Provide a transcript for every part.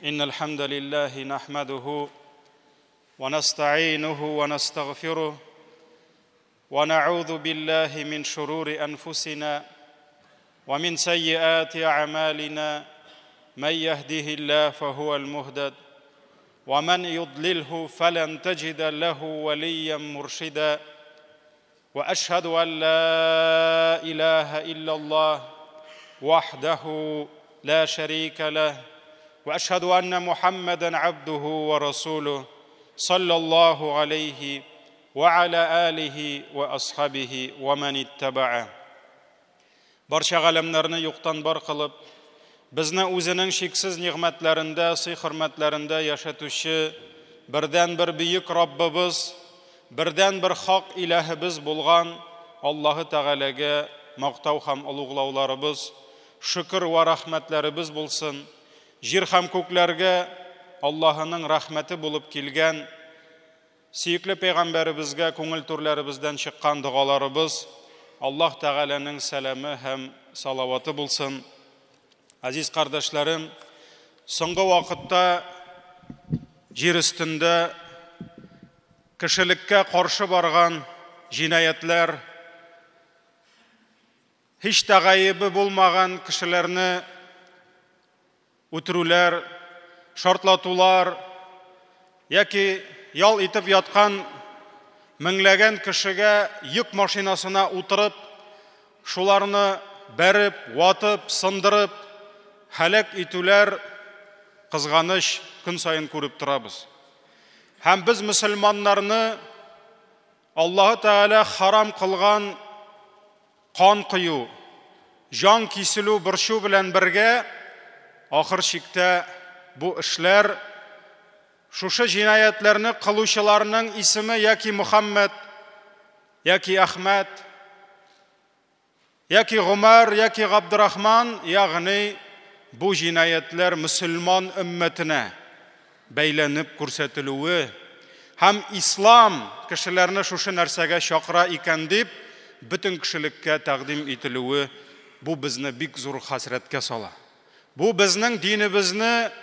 إن الحمد لله نحمده ونستعينه ونستغفره ونعوذ بالله من شرور أنفسنا ومن سيئات أعمالنا من يهده الله فهو المهتد ومن يضلله فلن تجد له وليا مرشدا وأشهد أن لا إله إلا الله وحده لا شريك له وأشهد أن محمدا عبده ورسوله صلى الله عليه وعلى آله وأصحابه ومن اتبعه. Барча галәмнәрне юктан бар кылып, безне үзенең чиксез нигъмәтләрендә, сый-хөрмәтләрендә яшәтүче бердән-бер бөек Раббыбыз, бердән-бер хак илаһыбыз булган Аллаһы Тәгаләгә мактау һәм олуглауларыбыз, шөкер вә рәхмәтләребез булсын. Җир һәм күкләргә Аллаһының рәхмәте булып килгән сөекле пәйгамбәребезгә күңел түрләребездән чыккан догаларыбыз, Аллаһ Тәгаләнең сәламе һәм салаваты булсын. Азиз кардәшләрем, соңгы вакытта җир өстендә кешелеккә каршы барган җинаятьләр, һич тә гаебе булмаган кешеләрне үтерүләр, шартлатулар яки ял итеп яткан меңләгән кешегә йөк машинасына утырып, шуларны бәреп, ватып, сындырып, һәлак итүләр кызганыч көн саен күреп торабыз. Һәм без мөселманнарны Аллаһы Тәгалә харам кылган кан кою, җан киселү борчу белән бергә ахыр чиктә бу эшләр шушы җинаятьләрне кылучыларның исеме яки Мөхәммәд, яки Әхмәд, яки Гомәр, яки Габдрахман, ягъни бу җинаятьләр мөселман өммәтенә бәйләнеп күрсәтелүе һәм ислам кешеләрне шушы нәрсәгә чакыра икән дип бөтен кешелеккә тәкъдим ителүе бу безне бик зур хәсрәткә сала. Бу безнең динебезне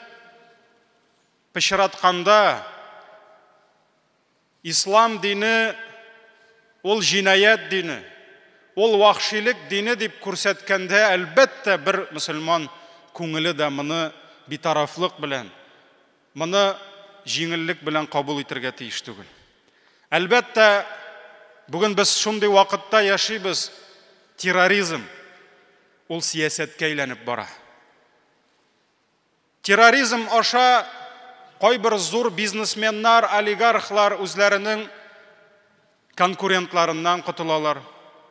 пычратканда, ислам дине ул җинаять дине, ул вахшилек дине дип күрсәткәндә, әлбәттә, бер мөселман күңеле дә моны битарафлык белән, моны җиңеллек белән кабул итәргә тиеш түгел. Әлбәттә, бүген без шундый вакытта яшибез, терроризм ул сәясәткә әйләнеп бара. Терроризм аша кайбер зур бизнесменнар, олигархлар үзләренең конкурентларыннан котылалар.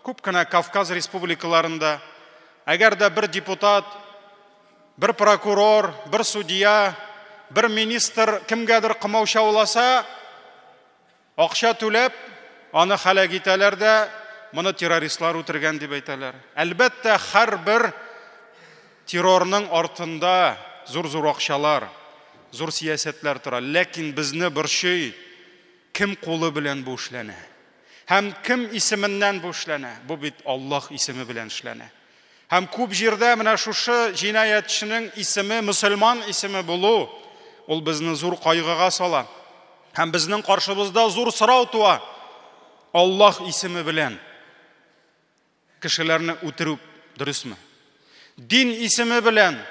Күп кенә Кавказ республикаларында әгәр дә бер депутат, бер прокурор, бер судья, бер министр кемгәдер комаучауласа, акча түләп, аны һәлак итәләр дә, моны террористлар үтергән дип әйтәләр. Әлбәттә, һәрбер террорның артында зур-зур акчалар, зур сәясәтләр тора. Ләкин безне борчый, кем кулы белән бу эшләнә? Һәм кем исеменнән бу эшләнә? Бу бит Аллаһ исеме белән эшләнә. Һәм күп җирдә менә шушы җинаятьченең исеме мөселман исеме булу, ул безне зур кайгыга сала. Һәм безнең каршыбызда зур сорау туа. Аллаһ исеме белән кешеләрне үтерү дөресме? Дин исеме белән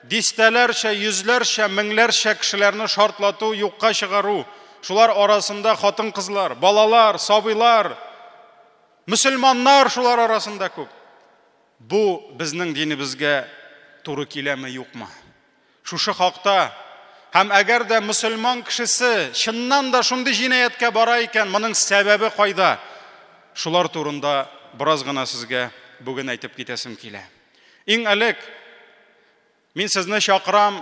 дистәләрчә, йөзләрчә, меңләрчә кешеләрне шартлату, юкка чыгару, шулар арасында хатын-кызлар, балалар, сабыйлар, мөселманнар шулар арасында күп. Бу безнең динебезгә туры киләме, юкмы? Шушы хакта һәм әгәр дә мөселман кешесе чыннан да шундый җинаятькә бара икән, моның сәбәбе кайда? Шулар турында бераз гына сезгә бүген әйтеп китәсем килә. Иң элек мин сезне чакырам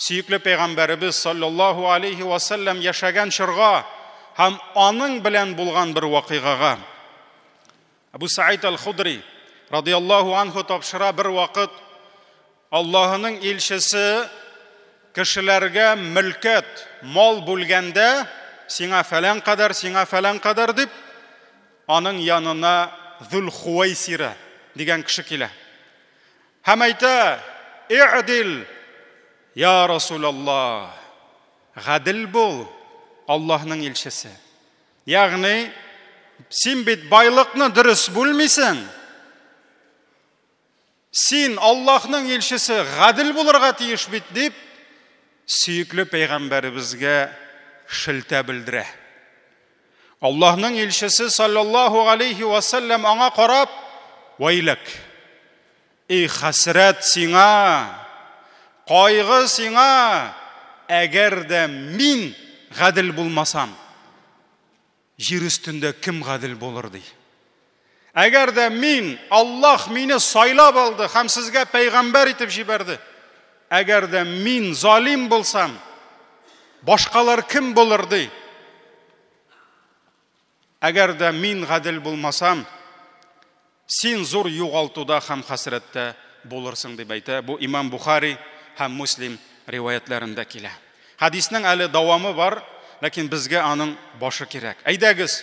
сөекле пәйгамбәребез саллаллаһу алейхи ва саллям яшәгән чорга һәм аның белән булган бер вакыйгага. Абу Саид аль-Худри радиаллаһу анху тапшыра, бер вакыт Аллаһының илчесе кешеләргә мөлкәт, мал бүлгәндә, сиңа фәлән кадәр, сиңа фәлән кадәр дип, аның янына Зул-Хуайсира дигән кеше килә. Һәм әйтә: "И'дил, Я Расулаллаһ, гадел бул, Аллаһның илчесе. Ягъни син бит байлыкны дөрес бүлмисең. Син Аллаһның илчесе, гадел булырга тиеш бит дип сөекле пәйгамбәребезгә шелтә белдерә. Аллаһның илчесе саллаллаһу алейхи ва саллям аңа карап, "Вәйләк! Эй хәсрәт сиңа! Кайгы сиңа! Әгәр дә мин гадел булмасам, җир өстендә кем гадел булыр?" ди. Әгәр дә мин, Аллаһ мине сайлап алды һәм сезгә пәйгамбәр итеп җибәрде. Әгәр дә мин залим булсам, башкалар кем булыр ди? Әгәр дә мин гадел булмасам, син зур югалтуда һәм хәсрәттә булырсың дип әйтә. Бу Имам Бухари һәм Муслим риваятларында килә. Хадиснең әле дәвамы бар, ләкин безгә аның башы кирәк. Әйдәгез,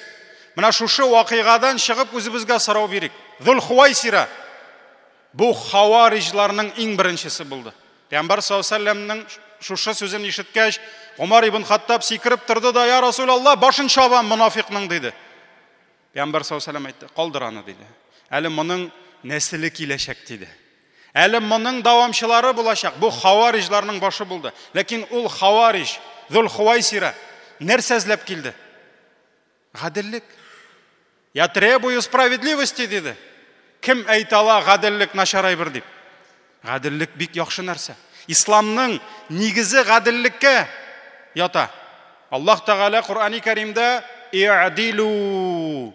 менә шушы вакыйгадан чыгып үзебезгә сорау бирик. Зул-Хувайсира бу хавариҗларның иң беренчесе булды. Пәйгамбәр саллаллаһу алейһи вәсәлләмнең шушы сүзен ишеткәч, Гомар ибн Хаттаб сикереп торды да, "Я Расулаллаһ, башын чабам монафикның" диде. Пәйгамбәр саллаллаһу алейһи вәсәлләм әйтте, "Калдыр аны" диде. Әле моның нәселе киләчәк диде. Әле моның дәвамчылары булачак. Бу хавариҗларның башы булды. Ләкин ул хавариж, Зул-Хувайсира нәрсә эзләп килде? Гаделлек. Я требую справедливости диде. Кем әйтә ала гаделлек начар әйбер дип? Гаделлек бик яхшы нәрсә. Исламның нигезе гаделлеккә ята. Аллаһ Тәгалә Коръәни Кәримдә «И'дилу»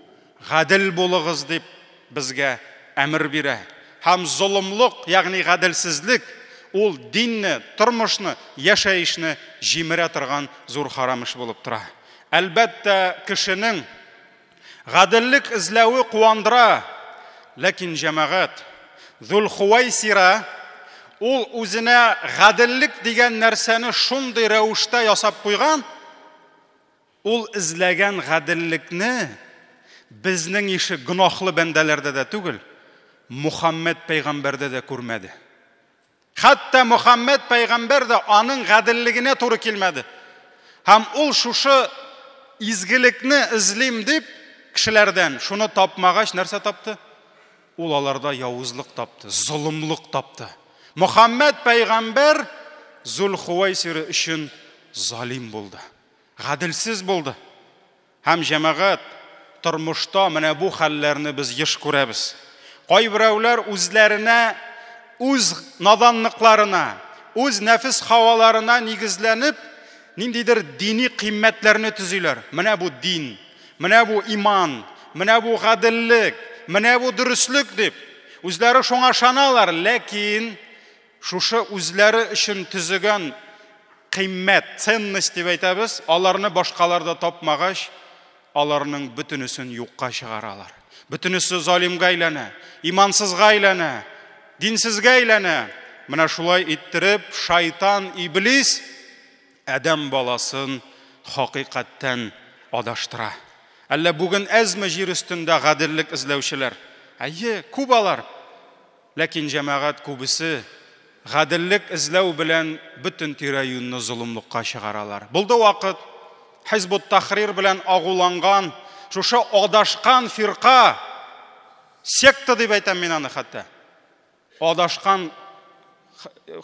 гадел булыгыз дип безгә әмер бирә. Һәм золымлык, ягъни гаделсезлек, ул динне, тормышны, яшәешне җимерә торган зур харам эш булып тора. Әлбәттә, кешенең гаделлек эзләве куандыра, ләкин җәмәгать Зул-Хувайсира ул үзенә гаделлек дигән нәрсәне шундый рәвештә ясап куйган, ул эзләгән гаделлекне безнең ише гөнаһлы бәндәләрдә дә түгел, Мухаммед пәйгамбәрдә дә күрмәде. Хәтта Мухаммед пәйгамбәр дә аның гаделлегенә туры килмәде. Һәм ул шушы изгелекне эзлим дип кешеләрдән шуны тапмагач нәрсә тапты? Ул аларда явызлык тапты, золымлык тапты. Мухаммед пәйгамбәр Зул-Хувайсира өчен залим булды. Гаделсез булды. Һәм җәмәгать тормышта менә бу хәлләрне без еш күрәбез. Кайберәүләр үзләренә, үз наданлыкларына, үз нәфес хаваларына нигезләнеп, ниндидер дини кыйммәтләрне төзиләр. Менә бу дин, менә бу иман, менә бу гаделлек, менә бу дөреслек дип. Үзләре шуңа ышаналар, ләкин шушы үзләре өчен төзегән кыйммәт, ценность дип әйтәбез, аларны башкаларда тапмагач, аларның бөтенесен юкка чыгаралар. Бөтенесе залимгә әйләнә, имансызга әйләнә, динсезгә әйләнә. Менә шулай иттереп, шайтан, иблис адәм баласын хакыйкатьтән адаштыра. Әллә бүген әзме җир өстендә гаделлек эзләүчеләр? Әйе, күп алар. Ләкин җәмәгать күбесе гаделлек эзләү белән бөтен тирә-юньне золымлыкка чыгаралар. Булды вакыт, Хизбут Тахрир белән агуланган, шушы адашкан фирка, секта дип әйтәм мин аны хәтта. Адашкан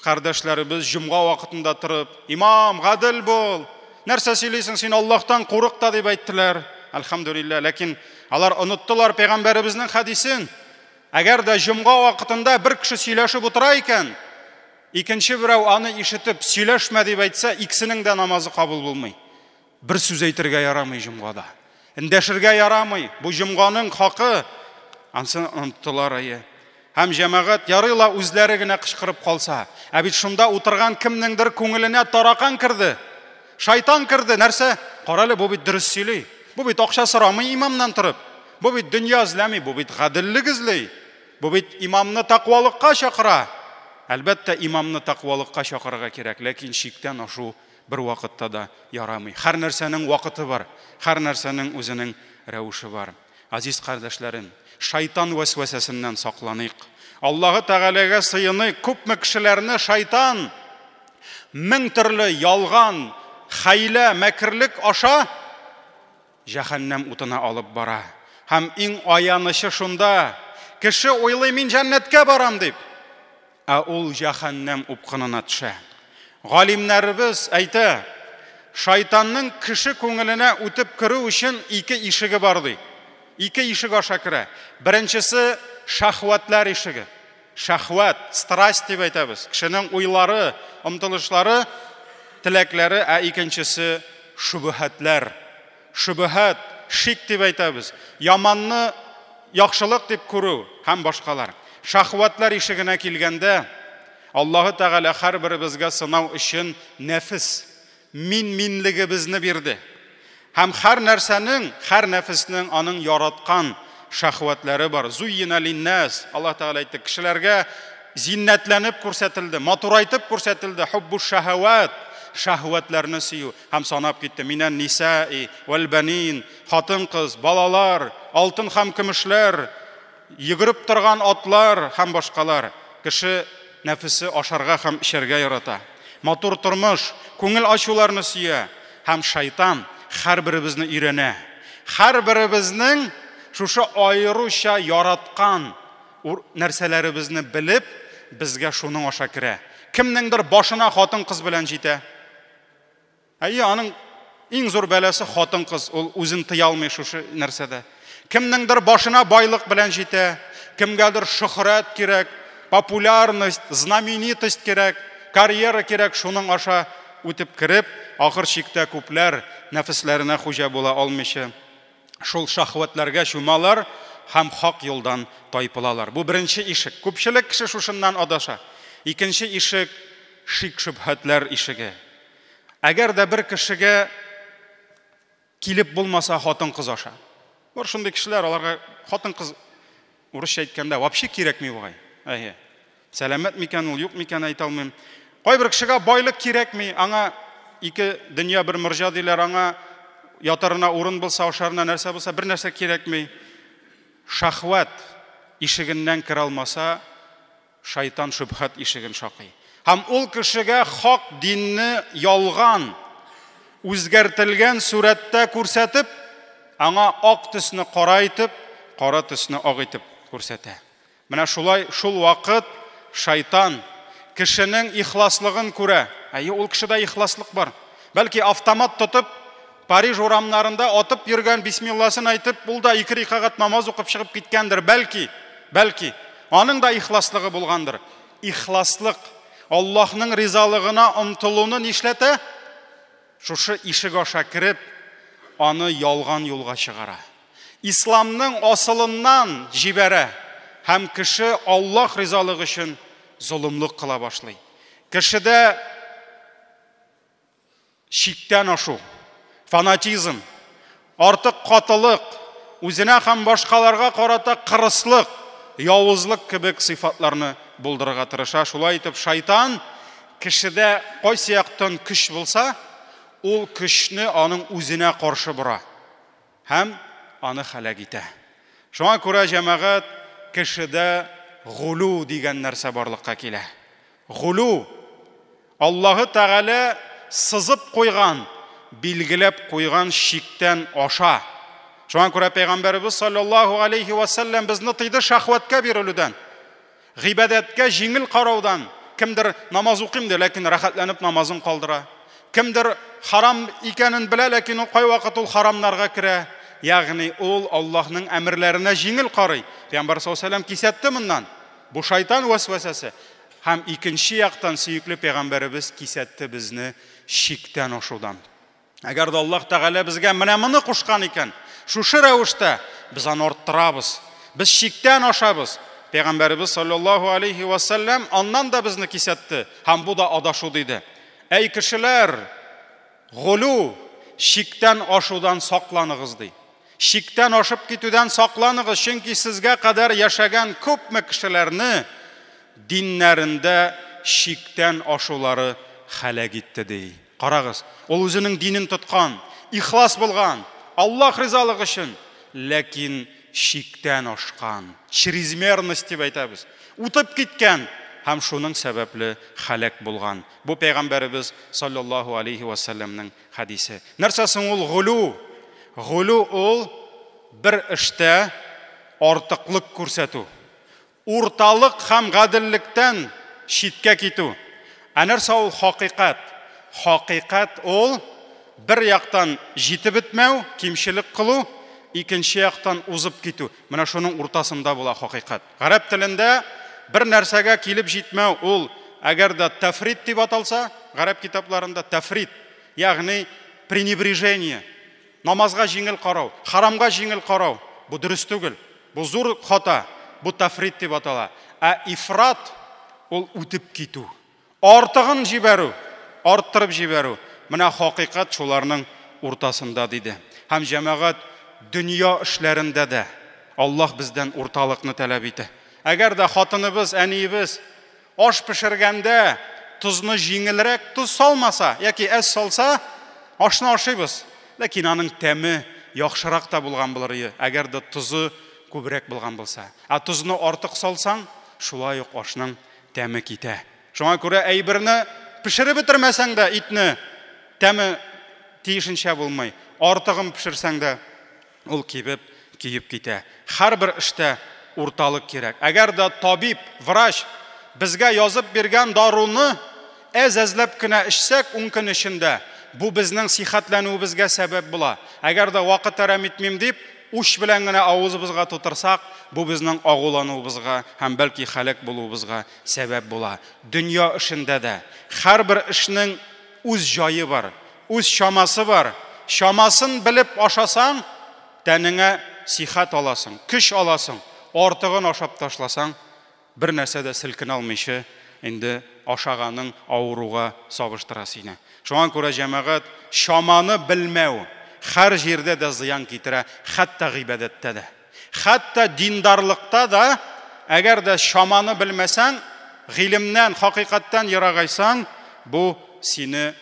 кардәшләребез җомга вакытында торып, имам, гадел бул, нәрсә сөйлисең син, Аллаһтан курык та дип әйттеләр. Әлхәмдүлилләһ, ләкин алар оныттылар пәйгамбәребезнең хәдисен. Әгәр дә җомга вакытында бер кеше сөйләшеп утыра икән, икенче берәү аны ишетеп, сөйләшмә дип әйтсә, икесенең дә намазы кабул булмый. Бер сүз әйтергә ярамый җомгада. Эндәшергә ярамый. Бу җомганың хакы. Ансын оныттылар әйе. Һәм җәмәгать ярый ла үзләре генә кычкырып калса. Ә бит шунда утырган кемнеңдер күңеленә таракан керде. Шайтан керде. Нәрсә? Карале, бу бит дөрес сөйли. Бу бит акча сорамый имамнан торып. Бу бит дөнья эзләми, бу бит гаделлек эзли. Бу бит имамны тәкъвалыкка чакыра. Әлбәттә, имамны тәкъвалыкка чакырырга кирәк, ләкин чиктән ашу бер вакытта да ярамый. Һәр нәрсәнең вакыты бар, һәр нәрсәнең үзенең рәвеше бар. Азиз кардәшләрем, шайтан вәсвәсәсеннән сакланыйк. Аллаһы Тәгаләгә сыеныйк. Күпме кешеләрне шайтан Мең төрле ялган, хәйлә, мәкерлек аша җәһәннәм утына алып бара. Һәм иң аянычы шунда, кеше уйлый, мин җәннәткә барам дип, ә ул җәһәннәм упкынына төшә. Галимнәребез әйтә, шайтанның кеше күңеленә үтеп керү өчен ике ишеге бар ди. Ике ишек аша керә. Беренчесе шәһвәтләр ишеге. Шәһвәт, страсть дип әйтәбез. Кешенең уйлары, омтылышлары, теләкләре, ә икенчесе шөбһәтләр. Шөбһәт, шик дип әйтәбез. Яманны яхшылык дип күрү һәм башкалар. Шәһвәтләр ишегенә килгәндә, Аллаһы Тәгалә һәрберебезгә сынау өчен нәфес, мин-минлегебезне бирде. Һәм һәр нәрсәнең, һәр нәфеснең аның яраткан шәһвәтләре бар. Зуйина линнас, Аллаһ Тәгалә әйтте, кешеләргә зиннәтләнеп күрсәтелде, матурайтып күрсәтелде, хуббу шәһәвәт, шәһвәтләрне сөю. Һәм санап китте, минән нисаи вәл банин, хатын-кыз, балалар, алтын һәм көмешләр, йөгереп торган атлар һәм башкалар. Кеше нәфесе ашарга һәм эчәргә ярата. Матур тормыш, күңел ачуларны сөя. Һәм шайтан һәрберебезне өйрәнә. Һәрберебезнең шушы аеруча яраткан нәрсәләребезне белеп, безгә шуның аша керә. Кемнеңдер башына хатын-кыз белән җитә. Әйе, аның иң зур бәласе хатын-кыз, ул үзен тыя алмый шушы нәрсәдә. Кемнеңдер башына байлык белән җитә, кемгәдер шөһрәт кирәк, популярность, знаменитость кирәк, карьера кирәк, шуның аша үтеп кереп, ахыр чиктә күпләр нәфесләренә хуҗа була алмыйча, шул шәһвәтләргә чумалар һәм хак юлдан тайпылалар. Бу беренче ишек. Күпчелек кеше шушыннан адаша. Икенче ишек шик шөбһәтләр ишеге. Әгәр дә бер кешегә килеп булмаса хатын-кыз аша. Бар шундый кешеләр, аларга хатын-кыз урысча әйткәндә вообще кирәкми бугай. Әйе. Сәламәт микән ул, юк микән әйтә алмыйм. Кайбер кешегә байлык кирәкми, аңа ике дөнья бер морҗа диләр, аңа ятарына урын булса, ашарына нәрсә булса, бер нәрсә кирәкми. Шәһвәт ишегеннән керә алмаса, шайтан шөбһәт ишеген шакый. Һәм ул кешегә хак динне ялган, үзгәртелгән сурәттә күрсәтеп, аңа ак төсне кара итеп, кара төсне ак итеп күрсәтә. Менә шулай шул вакыт шайтан кешенең ихласлыгын күрә. Әйе, ул кешедә ихласлык бар. Бәлки автомат тотып Париж урамнарында атып йөргән бисмилласын әйтеп, ул да ике рәкәгать намаз укып чыгып киткәндер, бәлки, бәлки. Аның да ихласлыгы булгандыр. Ихласлык Аллаһның ризалыгына омтылуны нишләтә? Шушы ишек аша кереп, аны ялган юлга чыгара. Исламның асылыннан җибәрә һәм кеше Аллаһ ризалыгы өчен золымлык кыла башлый. Кешедә чиктән ашу, фанатизм, артык катылык, үзенә һәм башкаларга карата кырыслык, явызлык кебек сыйфатларны булдырырга тырыша. Шулай итеп шайтан кешедә кайсы яктан көч булса, ул көчне аның үзенә каршы бора һәм аны һәлак итә. Шуңа күрә җәмәгать кешедә гулу дигән нәрсә барлыкка килә. Гулу Аллаһы Тәгалә сызып куйган, билгеләп куйган чиктән аша. Шуңа күрә Пәйгамбәребез саллаллаһу алейхи ва саллям безне тыйды шәһвәткә бирелүдән, гыйбадәткә җиңел караудан. Кемдер намаз укыйм ди, ләкин рәхәтләнеп намазын калдыра. Кемдер харам икәнен белә, ләкин ул кайвакыт ул харамнарга керә. Ягъни ул Аллаһның әмерләренә җиңел карый. Пәйгамбәр саллаллаһу алейхи ва саллям кисәтте моннан. Бу шайтан вәсвәсәсе. Һәм икенче яктан сөекле пәйгамбәребез кисәтте безне чиктән ашудан. Әгәр дә Аллаһ Тәгалә безгә менә моны кушкан икән, шушы рәвештә без аны арттырабыз. Без чиктән ашабыз. Пәйгамбәребез саллаллаһу алейхи ва саллям аннан да безне кисәтте һәм бу да адашу диде. Әй кешеләр, гулу чиктән ашудан сакланыгыз ди. Чиктән ашып китүдән сакланыгыз, чөнки сезгә кадәр яшәгән күпме кешеләрне диннәрендә чиктән ашулары һәлак итте ди. Карагыз, ул үзенең динен тоткан, ихлас булган, Аллаһ ризалыгы өчен, ләкин чиктән ашкан, чрезмерность дип әйтәбез. Үтеп киткән, һәм шуның сәбәпле һәлак булган. Бу пәйгамбәребез саллаллаһу алейхи ва саллямның хәдисе. Нәрсә соң ул гулу? Гулу ул бер эштә артыклык күрсәтү. Урталык һәм гаделлектән читкә китү. Ә нәрсә ул хакыйкать? Хакыйкать ул бер яктан җитеп бетмәү, кимчелек кылу, икенче яктан узып китү. Менә шуның уртасында була хакыйкать. Гарәп телендә бер нәрсәгә килеп җитмәү ул әгәр дә тәфрит дип аталса, гарәп китапларында тәфрит, ягъни пренебрежение, намазга җиңел карау, харамга җиңел карау, бу дөрес түгел. Бу зур хата, бу тәфрит дип атала. Ә ифрат ул үтеп китү. Артыгын җибәрү, арттырып җибәрү. Менә хакыйкать шуларның уртасында диде. Һәм җәмәгать дөнья эшләрендә дә Аллаһ бездән урталыкны таләп итә. Әгәр дә хатыныбыз, әниебез аш пешергәндә тозны җиңелрәк тоз салмаса яки әз салса, ашны ашыйбыз. Ләкин аның тәме яхшырак та булган булыр иде, әгәр дә тозы күбрәк булган булса. Ә тозны артык салсаң, шулай ук ашның тәме китә. Шуңа күрә әйберне пешереп бетермәсәң дә итне тәме тиешенчә булмый. Артыгын пешерсәң дә ул кибеп, киеп китә. Һәрбер эштә урталык кирәк. Әгәр дә табиб, врач безгә язып биргән даруны әз-әзләп кенә эчсәк 10 көн эчендә, бу безнең сихәтләнүебезгә сәбәп була. Әгәр дә вакыт әрәм итмим дип, уч белән генә авызыбызга тутырсак, бу безнең агулануыбызга һәм бәлки һәлак булуыбызга сәбәп була. Дөнья эшендә дә һәрбер эшнең үз җае бар, үз чамасы бар. Чамасын белеп ашасаң, тәнеңә сихәт аласың, көч аласың. Артыгын ашап ташласаң, бер нәрсә дә селкенә алмыйча, инде ашаганың авыруга сабыштыра сине. Шуңа күрә җәмәгать чаманы белмәү һәр җирдә дә зыян китерә, хәтта гыйбадәттә дә. Хәтта диндарлыкта да, әгәр дә чаманы белмәсәң, гыйлемнән, хакыйкатьтән ерагайсаң, бу сине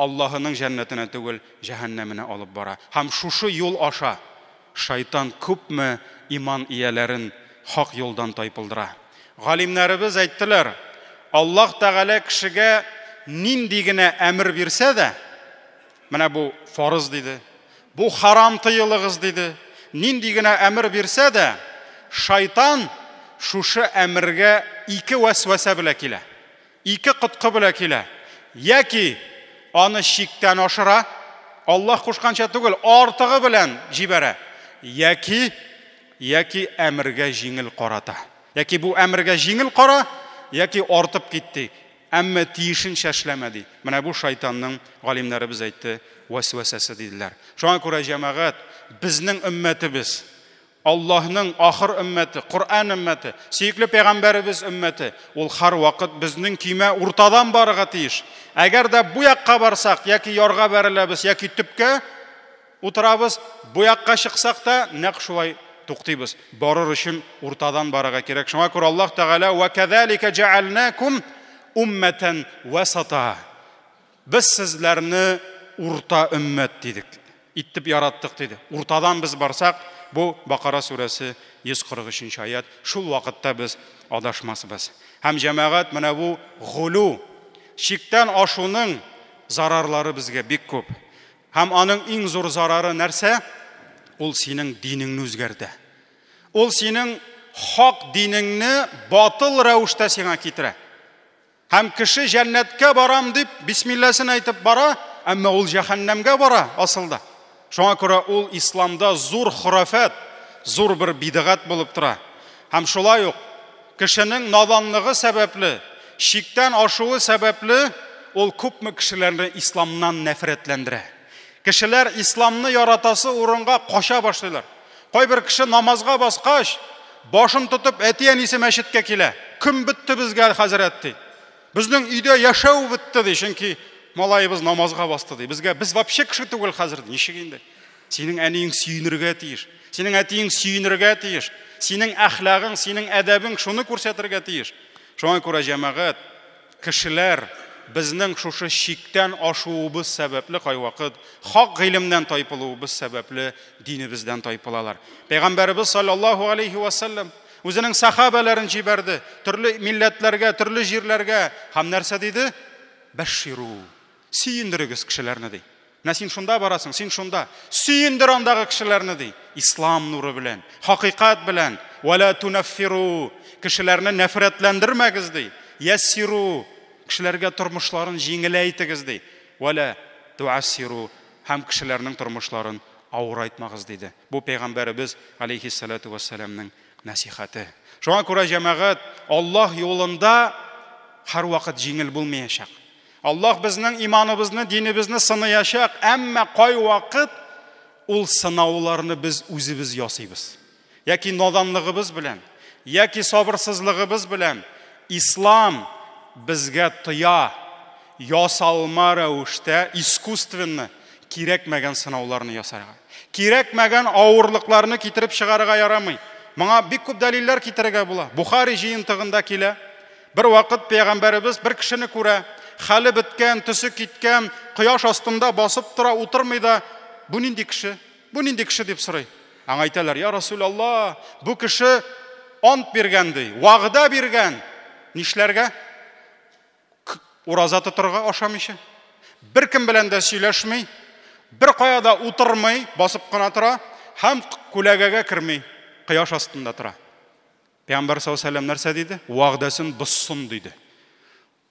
Аллаһының җәннәтенә түгел, җәһәннәменә алып бара. Һәм шушы юл аша шайтан күпме иман ияләрен хак юлдан тайпылдыра. Галимнәребез әйттеләр, Аллаһ Тәгалә кешегә нинди генә әмер бирсә дә, менә бу фарыз диде, бу харам тыелыгыз диде, нинди генә әмер бирсә дә, шайтан шушы әмергә ике вәсвәсә белән килә, ике коткы белән килә. Яки аны чиктән ашыра, Аллаһ кушканча түгел, артыгы белән җибәрә. Яки әмергә җиңел карата. Яки бу әмергә җиңел кара, яки артып китте. Әмма тиешенчә эшләмәде. Менә бу шайтанның, галимнәребез әйтте, вәсвәсәсе диделәр. Шуңа күрә җәмәгать, безнең өммәтебез, Аллаһның ахыр өммәте, Коръән өммәте, сөекле пәйгамбәребез өммәте, ул һәр вакыт безнең көймә уртадан барырга тиеш. Әгәр дә бу якка барсак, яки ярга бәреләбез, яки төпкә утырабыз, бу якка чыксак та нәкъ шулай туктыйбыз. Барыр өчен уртадан барырга кирәк. Шуңа күрә Аллаһ Тәгалә ва кәзалика җәгальнакум умматан васата. Без сезләрне урта өммәт дидек. Иттеп яраттык диде. Уртадан без барсак, бу Бакара сүрәсе 143 аят. Шул вакытта без адашмасбыз. Һәм җәмәгать менә бу гулу, чиктән ашуның зарарлары безгә бик күп. Һәм аның иң зур зарары нәрсә? Ул синең динеңне үзгәртә. Ул синең хак динеңне батыл рәвештә сиңа китерә. Һәм кеше җәннәткә барам дип бисмилласын әйтеп бара, әмма ул җәһәннәмгә бара асылда. Шуңа күрә ул исламда зур хурафат, зур бер бидгать булып тора. Һәм шулай ук кешенең наданлыгы сәбәпле, чиктән ашуы сәбәпле, ул күпме кешеләрне исламнан нәфрәтләндерә. Кешеләр исламны яратасы урынга кача башлыйлар. Кайбер кеше намазга баскач, башын тотып әти-әнисе мәчеткә килә. Кем бетте безгә, хәзрәт, ди. Безнең өйдә яшәү бетте, ди, чөнки малаебыз намазга басты, ди. Безгә без вообще кеше түгел хәзер, ди. Ничек инде? Синең әниең сөенергә тиеш. Синең әтиең сөенергә тиеш. Синең әхлагың, синең әдәбең шуны күрсәтергә тиеш. Шуңа күрә җәмәгать, кешеләр безнең шушы чиктән ашуыбыз сәбәпле кайвакыт хак гыйлемнән тайпылуыбыз сәбәпле динебездән тайпылалар. Пәйгамбәребез саллаллаһу алейхи ва саллям Үзенең сахабаларын җибәрде. Төрле милләтләргә, төрле җирләргә. Һәм нәрсә диде? Бәширу. Сөендерегез кешеләрне ди. Менә син шунда барасың, син шунда. Сөендер андагы кешеләрне ди. Ислам нуры белән, хакыйкать белән. Вала тунаффиру. Кешеләрне нәфрәтләндермәгез ди. Яссиру. Кешеләргә тормышларын җиңеләйтегез ди. Вала туассиру. Һәм кешеләрнең тормышларын авырайтмагыз диде. Бу пәйгамбәребез алейхиссалату вассаламның нәсихәте. Шуңа күрә җәмәгать Аллаһ юлында һәрвакыт җиңел булмаячак. Аллаһ безнең иманыбызны, динебезне сынаячак, әмма кайвакыт ул сынауларны без үзебез ясыйбыз. Яки наданлыгыбыз белән, яки сабырсызлыгыбыз белән ислам безгә тыя, ясалма рәвештә, искусственно кирәкмәгән сынауларны ясарга. Кирәкмәгән авырлыкларны китереп чыгарырга ярамый. Моңа бик күп дәлилләр китерергә була. Бухари җыентыгында килә. Бер вакыт пәйгамбәребез бер кешене күрә, хәле беткән, төсе киткән, кояш астында басып тора, утырмый да. Бу нинди кеше? Бу нинди кеше дип сорый. Аңа әйтәләр: "Я Расулаллаһ, бу кеше ант биргән ди, вәгъдә биргән. Нишләргә? Ураза тотырга ашамыйча. Бер кем белән дә сөйләшми, бер кая да утырмый, басып кына тора һәм күләгәгә керми, кояш астында тора. Пәйгамбәр саллаллаһу алейһи ва сәлләм нәрсә диде? Вәгъдәсен бозсын диде.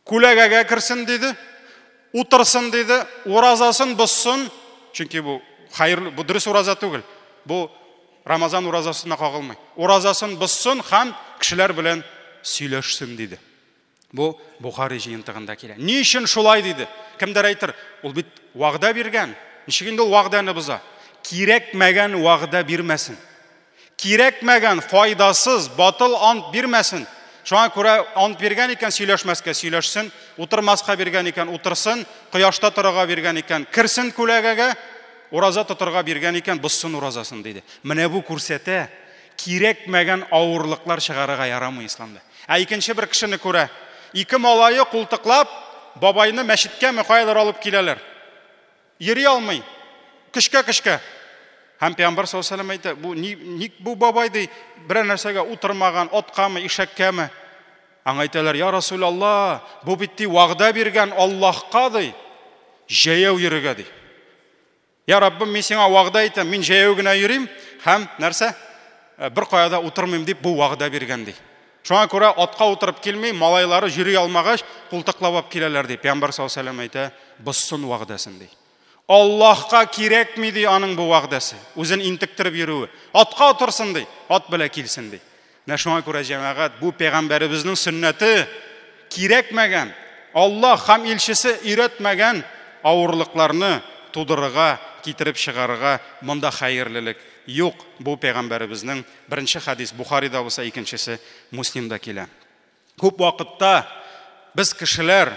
Күләгәгә керсен диде, утырсын диде, уразасын бозсын, чөнки бу хәерле, бу дөрес ураза түгел. Бу Рамазан уразасына кагылмый. Уразасын бозсын һәм кешеләр белән сөйләшсен диде. Бу Бухари җыентыгында килә. Ни өчен шулай диде? Кемдер әйтер, ул бит вәгъдә биргән. Ничек инде ул вәгъдәне боза? Кирәкмәгән вәгъдә бирмәсен. Кирәкмәгән, файдасыз, батыл ант бирмәсен. Шуңа күрә ант биргән икән, сөйләшмәскә сөйләшсен, утырмаска биргән икән, утырсын, кояшта торырга биргән икән, керсен күләгәгә, ураза тотырга биргән икән, бозсын уразасын диде. Менә бу күрсәтә, кирәкмәгән авырлыклар чыгарырга ярамый исламда. Ә икенче бер кешене күрә. Ике малае култыклап, бабайны мәчеткәме каядыр алып киләләр. Йөри алмый. Көчкә-көчкә. Һәм Пәйгамбәр саллаллаһу алейһи ва сәлләм әйтә, бу ни, ник бу бабай ди, берәр нәрсәгә утырмаган, аткамы, ишәккәме? Аңа әйтәләр, я Расулаллаһ, бу бит ди вәгъдә биргән Аллаһка ди, җәяү йөрергә ди. Я Раббым, мин сиңа вәгъдә итәм, мин җәяү генә йөрим һәм нәрсә? Бер кая да утырмыйм дип бу вәгъдә биргән ди. Шуңа күрә атка утырып килми, малайлары йөри алмагач, култыклап алып киләләр ди. Пәйгамбәр саллаллаһу алейһи ва сәлләм әйтә, бозсын вәгъдәсен ди. Аллаһка кирәкми ди аның бу вәгъдәсе, үзен интектереп йөрүе. Атка утырсын ди, ат белән килсен ди. Менә шуңа күрә җәмәгать, бу пәйгамбәребезнең сөннәте кирәкмәгән, Аллаһ һәм илчесе өйрәтмәгән авырлыкларны тудырырга, китереп чыгарырга монда хәерлелек юк. Бу пәйгамбәребезнең беренче хадис Бухарида булса, икенчесе Муслимда килә. Күп вакытта без кешеләр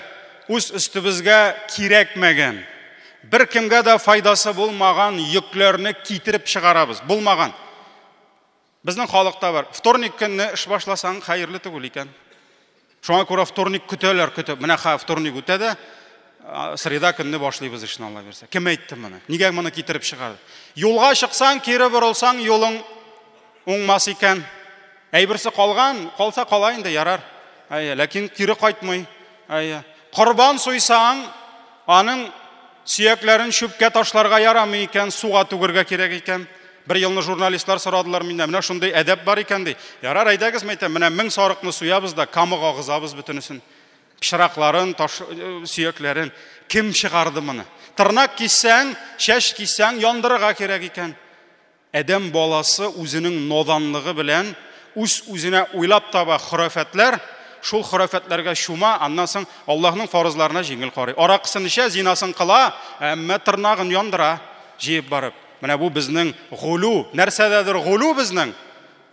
үз өстебезгә кирәкмәгән, бер кемгә дә файдасы булмаган йөкләрне китереп чыгарабыз. Булмаган. Безнең халыкта бар. Вторник көнне эш башласаң, хәерле түгел икән. Шуңа күрә вторник көтәләр, көтеп. Менә ха вторник үтә дә, среда көнне башлыйбыз эшне, Алла бирсә. Кем әйтте моны? Нигә моны китереп чыгарды? Юлга чыксаң, кире борылсаң, юлың уңмас икән. Әйберсе калган, калса кала инде, ярар. Әйе, ләкин кире кайтмый. Әйе. Корбан суйсаң, аның сөякләрен чүпкә ташларга ярамый икән, суга түгергә кирәк икән. Бер елны журналистлар сорадылар миннән, менә шундый әдәп бар икән ди. Ярар, әйдәгез, мәйтәм, менә 1000 сарыкны суябыз да, камык агызабыз бөтенесен. Пычракларын, таш, сөякләрен. Кем чыгарды моны? Тырнак киссәң, чәч киссәң, яндырырга кирәк икән. Адәм баласы үзенең наданлыгы белән үз-үзенә уйлап таба хөрәфәтләр, шул хөрәфәтләргә чума, аннан соң Аллаһның фарызларына җиңел карый. Аракысын эчә, зинасын кыла, әмма тырнагын яндыра, җыеп барып. Менә бу безнең гулу, нәрсәдәдер гулу безнең,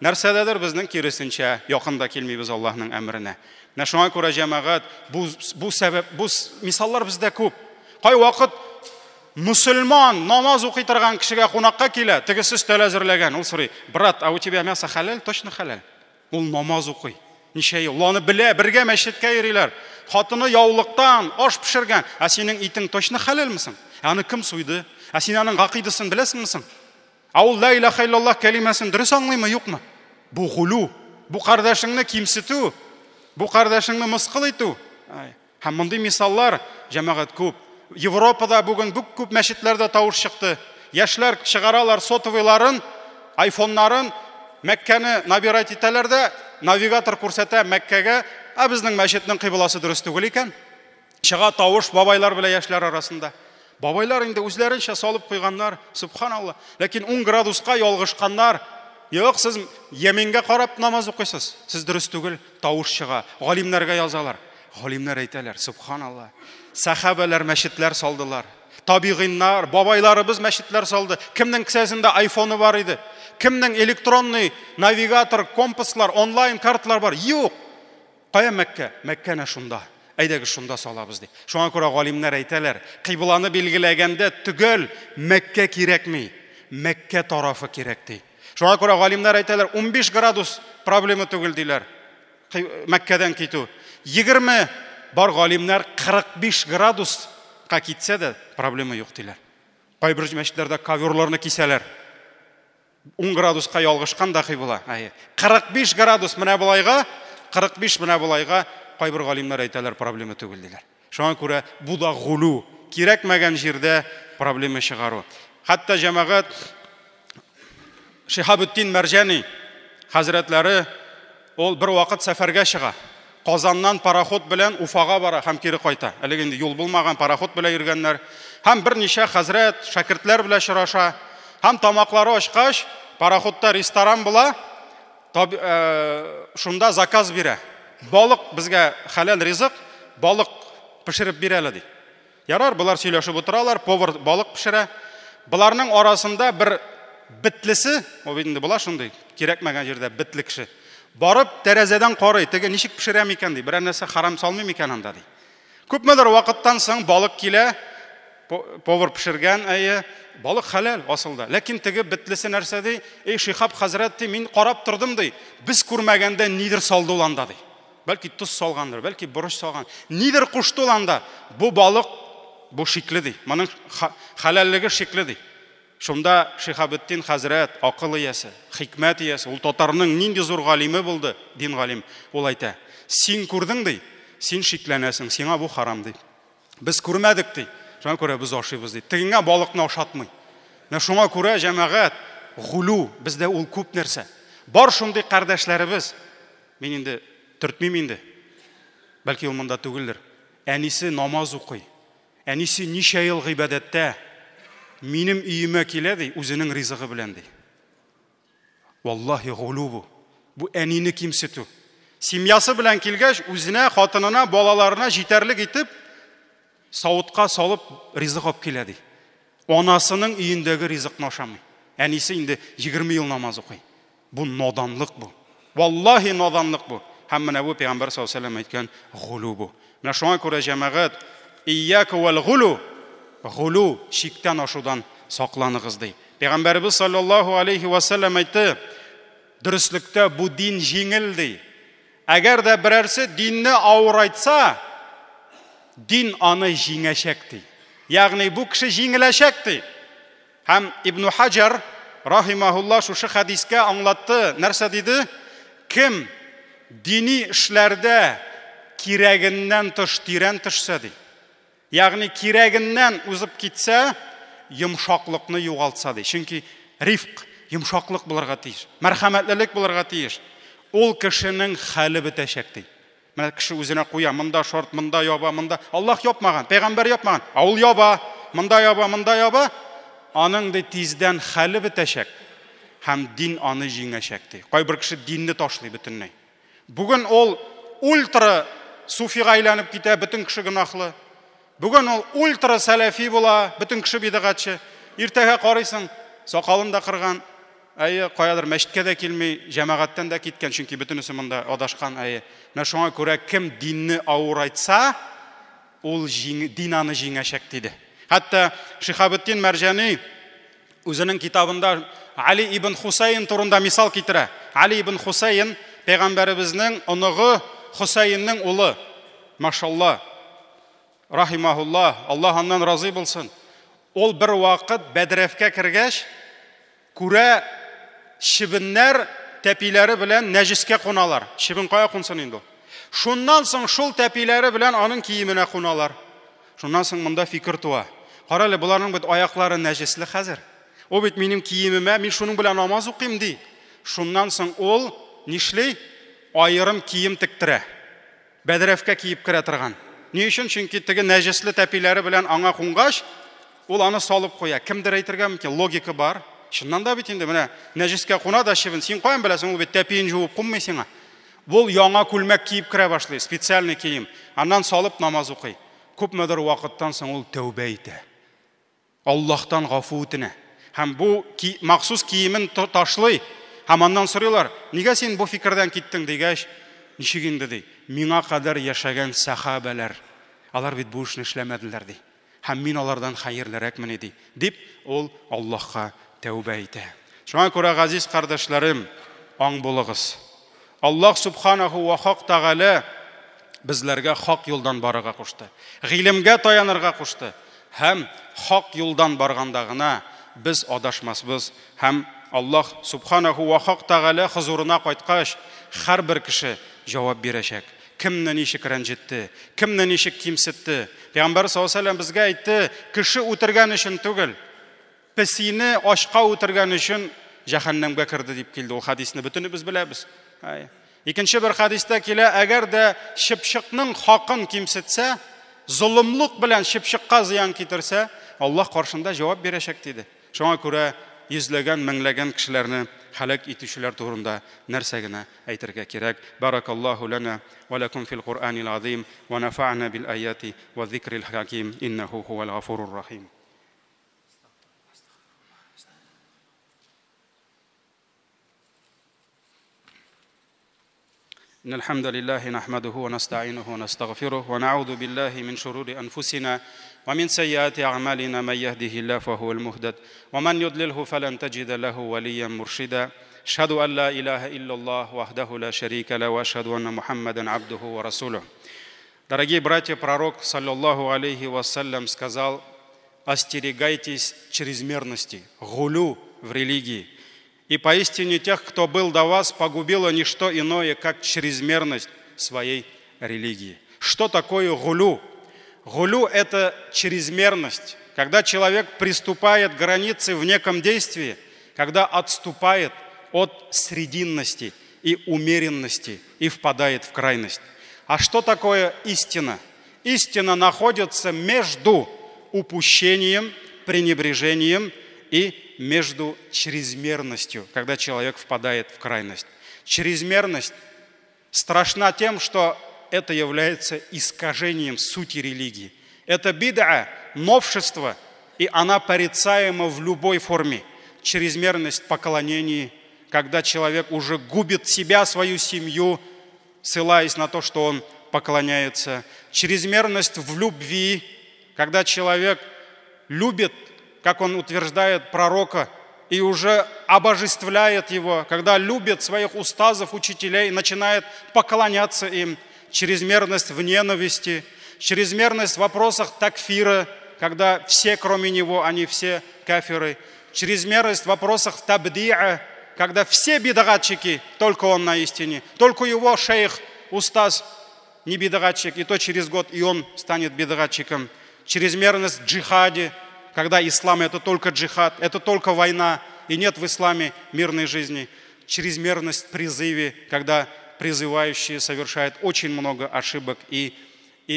нәрсәдәдер безнең киресенчә, якын да килмибез Аллаһның әмеренә. Менә шуңа күрә җәмәгать, бу сәбәп, бу мисаллар бездә күп. Кайвакыт мусульман намаз укый торган кешегә кунакка килә, тегесе өстәл әзерләгән, ул сорый: "Брат, а у тебя мясо халяль?" Точно халяль. Ул намаз укый. Ничә ел? Ул аны белә, бергә мәчеткә йөриләр. Хатыны яулыктан аш пешергән. Ә синең итең точно хәләлме соң? Ә аны кем суйды? Ә син аның гакыйдасын беләсеңме соң? Ә ул ла илаха иллаллаһ кәлимәсен дөрес аңлыймы, юкмы? Бу гулу. Бу кардәшеңне кимсетү, бу кардәшеңне мыскыл итү. Һәм мондый мисаллар җәмәгать күп. Европада бүген бик күп мәчетләрдә тавыш чыкты. Яшьләр чыгаралар сотовыйларын, айфоннарын, Мәккәне набирать итәләр дә, навигатор күрсәтә Мәккәгә, ә безнең мәчетнең кыйбласы дөрес түгел икән. Чыга тавыш бабайлар белән яшьләр арасында. Бабайлар инде үзләренчә салып куйганнар, субханалла. Ләкин 10 градуска ялгышканнар. Юк, сез Йәмингә карап намаз укыйсыз. Сез дөрес түгел, тавыш чыга. Галимнәргә язалар. Галимнәр әйтәләр, субханалла. Сахабәләр мәчетләр салдылар. Табигыйннар, бабайларыбыз мәчетләр салды. Кемнең кесәсендә айфоны бар иде? Кемнең электронный навигатор, компаслар, онлайн карталар бар? Юк. Кая Мәккә? Мәккә әнә шунда. Әйдәгез шунда салабыз ди. Шуңа күрә галимнәр әйтәләр, кыйбланы билгеләгәндә төгәл Мәккә кирәкми, Мәккә тарафы кирәк ди. Шуңа күрә галимнәр әйтәләр, 15 градус проблема түгел диләр. Мәккәдән китү. 20 бар галимнәр 45 градуска китсә дә проблема юк диләр. Кайбер мәчетләрдә коверларны кисәләр. 10 градуска ялгышкан дахи була. Әйе. 45 градус менә болайга, 45 менә болайга кайбер галимнәр әйтәләр, проблема түгел диләр. Шуңа күрә бу да гулу, кирәкмәгән җирдә проблема чыгару. Хәтта җәмәгать Шиһабетдин Мәрҗани хәзрәтләре ул бер вакыт сәфәргә чыга. Казаннан пароход белән Уфага бара һәм кире кайта. Әлеге инде юл булмаган, пароход белән йөргәннәр. Һәм берничә хәзрәт, шәкертләр белән очраша. Һәм тамаклары ачкач, пароходта ресторан була, шунда заказ бирә. Балык безгә хәләл ризык, балык пешереп бир әле ди. Ярар, болар сөйләшеп утыралар, повар балык пешерә. Боларның арасында бер бетлесе, ул бит инде була шундый, кирәкмәгән җирдә бетле кеше. Барып тәрәзәдән карый, теге ничек пешерә микән ди, берәр нәрсә харам салмый микән анда ди. Күпмедер вакыттан соң балык килә, повар пешергән, әйе, балык хәләл асылда. Ләкин теге бетлесе нәрсә ди? Эй, Шихаб хәзрәт ди, мин карап тордым ди. Без күрмәгәндә нидер салды ул анда ди. Бәлки тоз салгандыр, бәлки борыч салган. Нидер кушты ул анда. Бу балык бу шикле ди. Моның хәләллеге шикле ди. Шунда Шихабетдин хәзрәт, акыл иясе, хикмәт иясе, ул татарның нинди зур галиме булды, дин галим, ул әйтә: "Син күрдең ди, син шикләнәсең, сиңа бу харам ди. Без күрмәдек ди. Шуңа күрә без ашыйбыз ди. Тегеңә балыкны ашатмый. Менә шуңа күрә җәмәгать, гулу, бездә ул күп нәрсә. Бар шундый кардәшләребез, мин инде төртмим инде. Бәлки ул монда түгелдер. Әнисе намаз укый. Әнисе ничә ел гыйбадәттә. Минем өемә килә ди, үзенең ризыгы белән ди. Валлаһи гулу бу. Бу әнине кимсетү. Семьясы белән килгәч, үзенә, хатынына, балаларына җитәрлек итеп савытка салып ризык алып килә ди. Анасының өендәге ризыкны ашамый. Әнисе инде 20 ел намаз укый. Бу наданлык бу. Валлаһи наданлык бу. Һәм менә бу пәйгамбәр саллаллаһу алейһи ва сәлләм әйткән гулу бу. Менә шуңа күрә җәмәгать ияка вәл гулу, гулу чиктән ашудан сакланыгыз ди. Пәйгамбәребез саллаллаһу алейһи ва сәлләм әйтте, дөреслектә бу дин җиңел ди. Әгәр дә берәрсе динне авырайтса, дин аны җиңәчәк ди. Ягъни бу кеше җиңеләчәк ди. Һәм Ибн Хаҗар рахимахулла шушы хәдискә аңлатты. Нәрсә диде? Кем дини эшләрдә кирәгеннән тыш тирән төшсә ди. Ягъни кирәгеннән узып китсә, йомшаклыкны югалтса ди. Чөнки рифк, йомшаклык булырга тиеш, мәрхәмәтлелек булырга тиеш. Ул кешенең хәле бетәчәк ди. Менә кеше үзенә куя, монда шарт, монда яба, монда. Аллаһ япмаган, пәйгамбәр япмаган. Ә ул яба, монда яба, монда яба. Аның ди тиздән хәле бетәчәк һәм дин аны җиңәчәк ди. Кайбер кеше динне ташлый бөтенләй. Бүген ул ультра суфига әйләнеп китә, бөтен кеше гөнаһлы. Бүген ул ультра сәләфи була, бөтен кеше бидгатчы. Иртәгә карыйсың, сакалын да кырган, әйе, каядыр мәчеткә дә килми, җәмәгатьтән дә киткән, чөнки бөтенесе монда адашкан, әйе. Менә шуңа күрә кем динне авырайтса, ул җиң, дин аны җиңәчәк диде. Хәтта Шихабетдин Мәрҗани үзенең китабында Али ибн Хусейн турында мисал китерә. Али ибн Хусейн пәйгамбәребезнең оныгы Хусейнның улы. Машалла. Рахимахулла, Аллаһ аннан разый булсын. Ул бер вакыт бәдрәфкә кергәч, күрә чебеннәр тәпиләре белән нәҗескә куналар. Чебен кая кунсын инде ул? Шуннан соң шул тәпиләре белән аның киеменә куналар. Шуннан соң монда фикер туа. Кара әле, боларның бит аяклары нәҗесле хәзер. Ул бит минем киемемә, мин шуның белән намаз укыйм ди. Шуннан соң ул нишли? Аерым кием тектерә. Бәдрәфкә киеп керә торган. Ни өчен? Чөнки теге нәҗесле тәпиләре белән аңа кунгач, ул аны салып куя. Кемдер әйтергә мөмкин, логика бар. Чыннан да бит инде менә нәҗескә куна да чебен, син каян беләсең, ул бит тәпиен жуып кунмый сиңа. Ул яңа күлмәк киеп керә башлый, специальный кием. Аннан салып намаз укый. Күпмедер вакыттан соң ул тәүбә итә. Аллаһтан гафу үтенә. Һәм бу махсус киемен ташлый. Һәм аннан сорыйлар, нигә син бу фикердән киттең дигәч, ничек инде ди, миңа кадәр яшәгән сәхабәләр, алар бит бу эшне эшләмәделәр ди. Һәм мин алардан хәерлерәкмен ди, дип ул Аллаһка тәүбә итә. Шуңа күрә, газиз кардәшләрем, аң булыгыз. Аллаһ субханаху ва хак тәгалә безләргә хак юлдан барырга кушты. Гыйлемгә таянырга кушты. Һәм хак юлдан барганда гына без адашмасбыз. Һәм Аллаһ субханаху ва хак тәгалә хозурына кайткач, һәрбер кеше җавап бирәчәк. Кемне ничек рәнҗетте, кемне ничек кимсетте. Пәйгамбәр саллаллаһу алейһи ва сәлләм безгә әйтте, кеше үтергән өчен түгел, песине ашка үтергән өчен җәһәннәмгә керде дип килде. Ул хадисне бөтенебез беләбез. Икенче бер хадистә килә, әгәр дә чыпчыкның хакын кимсетсә, золымлык белән чыпчыкка зыян китерсә, Аллаһ каршында җавап бирәчәк диде. Шуңа күрә йөзләгән, меңләгән кешеләрне һәлак итүчеләр турында нәрсә генә әйтергә кирәк. Баракаллаһу лана ва лакум фил Куръанил азим ва нафа'на бил аяти ва зикрил хаким иннаху хувал гафурур рахим. إن الحمد لله نحمده ونستعينه ونستغفره ونعوذ بالله من شرور أنفسنا ومن سيئات أعمالنا من يهده الله فهو المهتد ومن يضلله فلن تجد له وليا مرشدا أشهد أن لا إله إلا الله وحده لا شريك له وأشهد أن محمدا عبده ورسوله. Дорогие братья, пророк, саллаллаху алейхи вассалям, сказал: остерегайтесь чрезмерности, гулю в религии. И поистине тех, кто был до вас, погубило не что иное, как чрезмерность своей религии. Что такое гулю? Гулю – это чрезмерность, когда человек приступает к границе в неком действии, когда отступает от срединности и умеренности и впадает в крайность. А что такое истина? Истина находится между упущением, пренебрежением и между чрезмерностью, когда человек впадает в крайность. Чрезмерность страшна тем, что это является искажением сути религии. Это бид'a, новшество, и она порицаема в любой форме. Чрезмерность в поклонении, когда человек уже губит себя, свою семью, ссылаясь на то, что он поклоняется. Чрезмерность в любви, когда человек любит, как он утверждает, пророка, и уже обожествляет его, когда любит своих устазов, учителей, начинает поклоняться им. Чрезмерность в ненависти, чрезмерность в вопросах такфира, когда все, кроме него, они все кафиры. Чрезмерность в вопросах табдиа, когда все бидагатчики, только он на истине, только его шейх, устаз, не бидагатчик, и то через год и он станет бидагатчиком. Чрезмерность в джихаде, когда ислам – это только джихад, это только война, и нет в исламе мирной жизни. Чрезмерность в призыве, когда призывающие совершают очень много ошибок и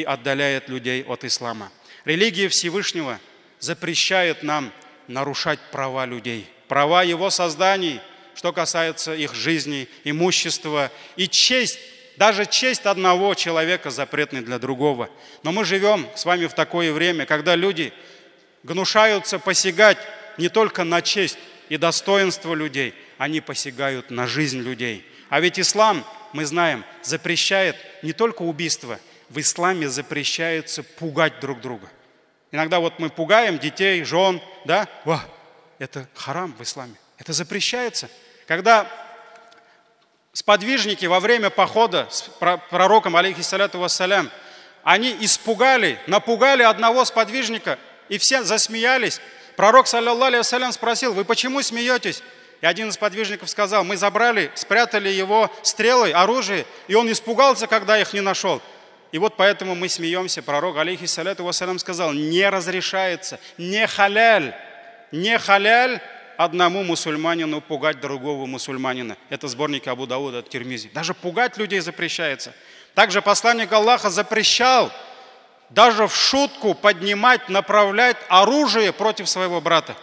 отдаляет людей от ислама. Религия Всевышнего запрещает нам нарушать права людей, права его созданий, что касается их жизни, имущества и честь. Даже честь одного человека запретна для другого. Но мы живем с вами в такое время, когда люди гнушаются посягать не только на честь и достоинство людей, они посягают на жизнь людей. А ведь ислам, мы знаем, запрещает не только убийство, в исламе запрещается пугать друг друга. Иногда вот мы пугаем детей, жен, да? О, это харам в исламе, это запрещается. Когда сподвижники во время похода с пророком, алейхиссаляту вассалям, они испугали, напугали одного сподвижника, и все засмеялись. Пророк, саллаллаху алейхи вассалям, спросил: вы почему смеетесь? И один из подвижников сказал, мы забрали, спрятали его стрелы, оружие, и он испугался, когда их не нашел. И вот поэтому мы смеемся. Пророк, алейхиссаляту вассалям, сказал, не разрешается, не халяль, не халяль одному мусульманину пугать другого мусульманина. Это сборники Абу Дауда, Тирмизи. Даже пугать людей запрещается. Также посланник Аллаха запрещал даже в шутку поднимать, направлять оружие против своего брата.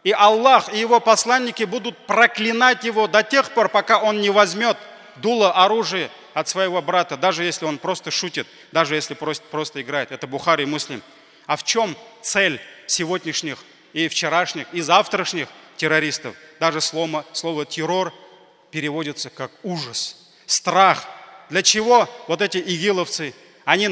И Аллах и его посланники будут проклинать его до тех пор, пока он не возьмет дуло оружия от своего брата, даже если он просто шутит, даже если просто играет. Это Бухари и Муслим. А в чем цель сегодняшних и вчерашних, и завтрашних террористов? Даже слово «террор» переводится как ужас, страх. Для чего вот эти игиловцы, они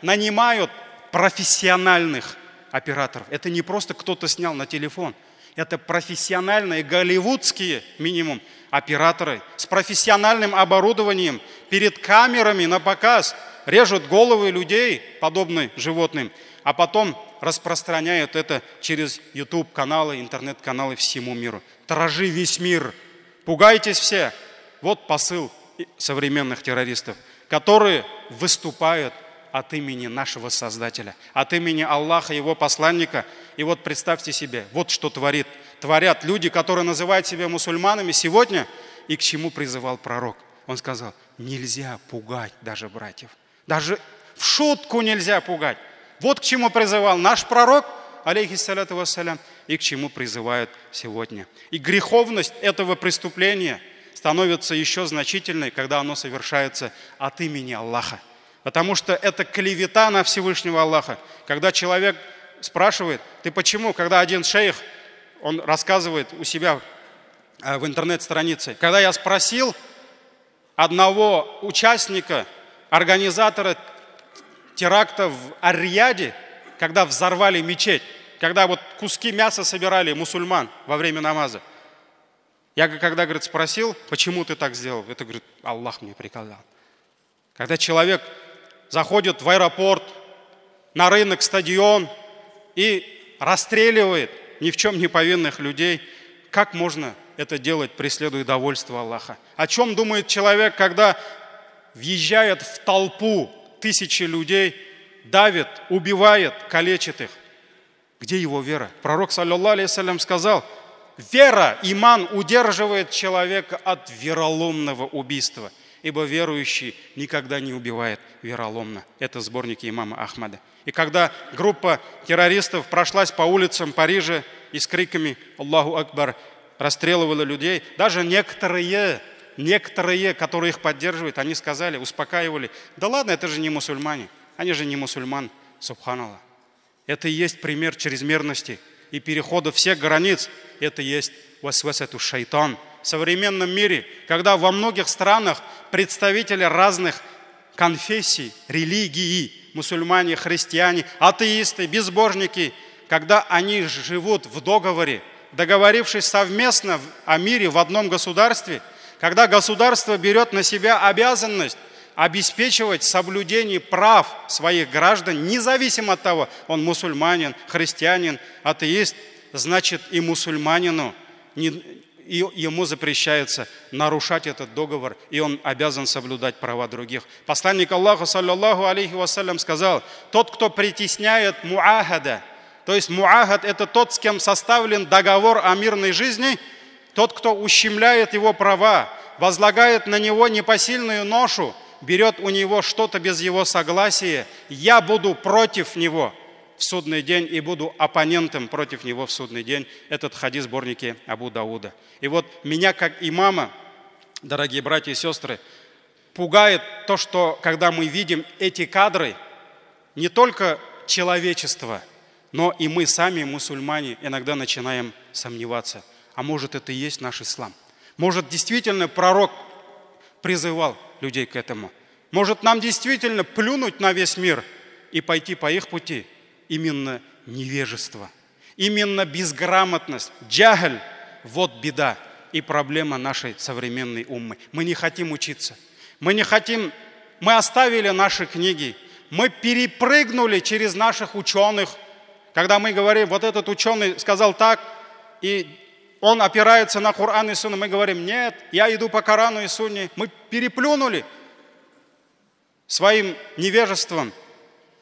нанимают профессиональных операторов. Это не просто кто-то снял на телефон. Это профессиональные, голливудские, минимум, операторы с профессиональным оборудованием перед камерами на показ режут головы людей, подобные животным, а потом распространяют это через YouTube-каналы, интернет-каналы всему миру. Тражи весь мир, пугайтесь все. Вот посыл современных террористов, которые выступают от имени нашего Создателя, от имени Аллаха, его посланника. И вот представьте себе, вот что творят люди, которые называют себя мусульманами сегодня, и к чему призывал пророк. Он сказал, нельзя пугать даже братьев, даже в шутку нельзя пугать. Вот к чему призывал наш пророк, алейхиссаляту вассалям, и к чему призывают сегодня. И греховность этого преступления становится еще значительной, когда оно совершается от имени Аллаха. Потому что это клевета на Всевышнего Аллаха. Когда человек спрашивает, ты почему? Когда один шейх, он рассказывает у себя в интернет-странице, когда я спросил одного участника, организатора теракта в Ар-Рияде, когда взорвали мечеть, когда вот куски мяса собирали мусульман во время намаза. Я когда, говорит, спросил, почему ты так сделал? Это, говорит, Аллах мне приказал. Когда человек заходит в аэропорт, на рынок, стадион и расстреливает ни в чем не повинных людей, как можно это делать, преследуя довольство Аллаха? О чем думает человек, когда въезжает в толпу тысячи людей, давит, убивает, калечит их? Где его вера? Пророк, саллаллаху алейхи ва саллям, сказал, вера, иман удерживает человека от вероломного убийства, ибо верующий никогда не убивает вероломно. Это сборники имама Ахмада. И когда группа террористов прошлась по улицам Парижа и с криками «Аллаху Акбар» расстреливала людей, даже некоторые, которые их поддерживают, они сказали, успокаивали, да ладно, это же не мусульмане, они же не мусульман, субханаллах. Это и есть пример чрезмерности и перехода всех границ. Это и есть васвасату шайтан. В современном мире, когда во многих странах представители разных конфессий, религии, мусульмане, христиане, атеисты, безбожники, когда они живут в договоре, договорившись совместно о мире в одном государстве, когда государство берет на себя обязанность обеспечивать соблюдение прав своих граждан, независимо от того, он мусульманин, христианин, атеист, значит и мусульманину, и ему запрещается нарушать этот договор, и он обязан соблюдать права других. Посланник Аллаха, саллаллаху алейхи вассалям, сказал, тот, кто притесняет муахада, то есть муахад – это тот, с кем составлен договор о мирной жизни, тот, кто ущемляет его права, возлагает на него непосильную ношу, берет у него что-то без его согласия, я буду против него в судный день и буду оппонентом против него в судный день. Этот хадис в сборнике Абу Дауда. И вот меня, как имама, дорогие братья и сестры, пугает то, что когда мы видим эти кадры, не только человечество, но и мы сами, мусульмане, иногда начинаем сомневаться. А может, это и есть наш ислам? Может, действительно пророк призывал людей к этому? Может, нам действительно плюнуть на весь мир и пойти по их пути? Именно невежество, именно безграмотность, джахль – вот беда и проблема нашей современной уммы. Мы не хотим учиться, мы не хотим, мы оставили наши книги, мы перепрыгнули через наших ученых. Когда мы говорим, вот этот ученый сказал так, и он опирается на Коран и Сунну. Мы говорим, нет, я иду по Корану и Сунне. Мы переплюнули своим невежеством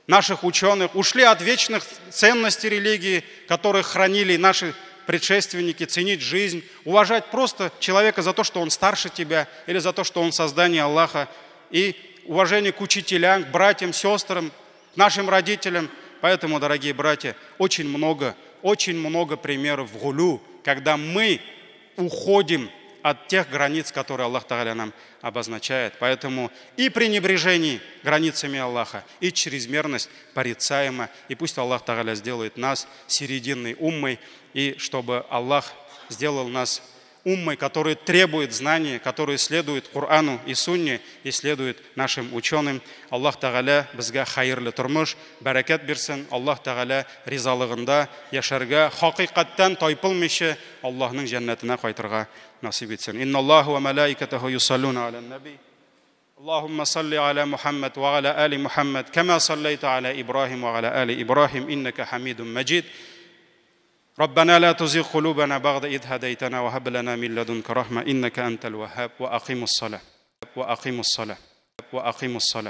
наших ученых, ушли от вечных ценностей религии, которые хранили наши предшественники, ценить жизнь, уважать просто человека за то, что он старше тебя, или за то, что он создание Аллаха, и уважение к учителям, к братьям, сестрам, к нашим родителям. Поэтому, дорогие братья, очень много примеров в гулю, когда мы уходим от тех границ, которые Аллах Тааля нам обозначает. Поэтому и пренебрежение границами Аллаха, и чрезмерность порицаема. И пусть Аллах Тааля сделает нас серединной уммой, и чтобы Аллах сделал нас уммой, которая требует знаний, которые следует Корану и Сунне, и следует нашим ученым. Аллаһ Тәгалә безгә хәерле тормыш, бәрәкәт бирсен. Аллаһ Тәгалә ризалыгында яшәргә, хакыйкатьтән тайпылмыйча Аллаһның җәннәтенә кайтырга насыйп итсен. Инналлаһу ва малаикатаху юсаллуна алян наби. اللهم صل على محمد وعلى آل محمد كما صليت على إبراهيم وعلى آل إبراهيم إنك حميد مجيد. ربنا لا تزغ قلوبنا بعد إذ هديتنا وهب لنا من لدنك رحمة إنك أنت الوهاب. وأقيموا الصلاة وأقيموا الصلاة وأقيموا الصلاة.